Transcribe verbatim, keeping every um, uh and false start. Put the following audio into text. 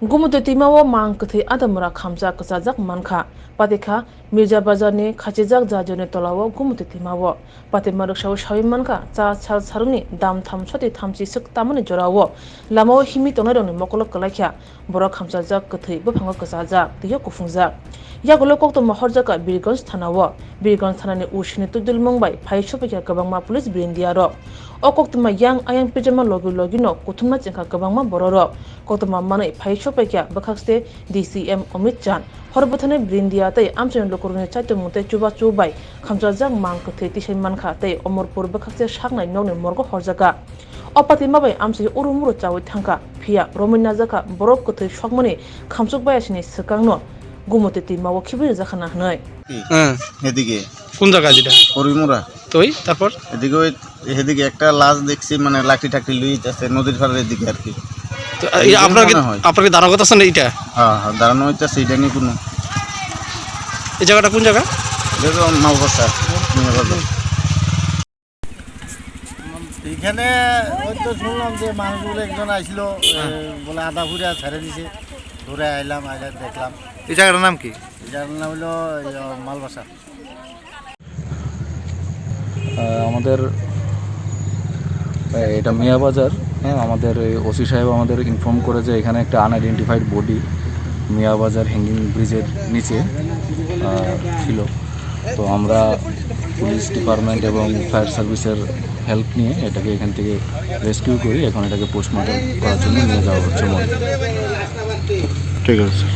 Gumutwi twimao mang kwthwi adamura khamsa kwchajak mankha. Patikha Mirza Bazarni khachijak jajoni tolao Gumutwi twimao. Patima rwksao sawi mankha, cha sal saruni dam tham soti thamchi swk tamani jorao lamao himwi tongnairokni mokolo kwlaikha. Borok khamchajak, kwthwi buphango kwchajak, twiyo kuphungjak. Yagulo koktwma horjakha Birganj thanao. Birganj thanani O C ni tubdilmung bai phai sophaikha kwbangma police birindiarok. O koktwma yang ayang pijama logi logino kuthumna chengkha kwbangma bororok. Koktwma manwi phai sophaikha bwkhakste D C M Amit Chan. Hor bwthani birindia tei amchaini lukurokni chaitomung tei chubachu bai khamchajak mang kwthwi tisai mankha tei Omorpur bwkhakste saknai nokni morgo horjakha. O patima bai amchai uru muru chaui thangkha, phiya romwi najakha borok kwthwi sokmani khamchuk bayasini swkangno Gumutwi twimao khibwi rwjakha na hwnwi. হ্যাঁ। এদিকে কোন জায়গা যেটা? হরিমুরা। তো ওই তারপর? এদিকে ওই, এদিকে একটা লাশ দেখছি, মানে লাকড়ি টাকড়ি লুই যাচ্ছে নদীর পাড়ের এদিকে আর কি। তো, এই এইটাই আপনার কি, মনে হয়। আপনার কি দাঁড়ানো কথা শুনে এইটা? হ্যাঁ, হ্যাঁ, দাঁড়ানো হইতেছে, এটা নিয়ে কোনো এই জায়গাটা কোন জায়গা? এটা তো মালবাসা, মালবাসা। এখানে ওই তো শুনলাম যে মানুষগুলো একজন আইছিল, এ, বলে আধা ঘুরে ছেড়ে দিছে, ঘুরে আইলাম, আইলে দেখলাম। এই জায়গাটার নাম কি? এই জায়গাটার নাম হলো, ইয়ে, মালবাসা। আহ, আমাদের, আহ, এটা মিয়াবাজার, হ্যাঁ, আমাদের এই ওসি সাহেব আমাদের ইনফর্ম করে যে এখানে একটা আনআইডেন্টিফাইড বডি মিয়াবাজার হ্যাঙ্গিং ব্রিজের নিচে, আহ, ছিল। তো আমরা পুলিশ ডিপার্টমেন্ট এবং ফায়ার সার্ভিসের হেল্প নিয়ে এটাকে এখান থেকে রেস্কিউ করি। এখন এটাকে পোস্টমর্টম করার জন্য নিয়ে যাওয়া হচ্ছে মর্গে। ঠিক আছে, স্যার।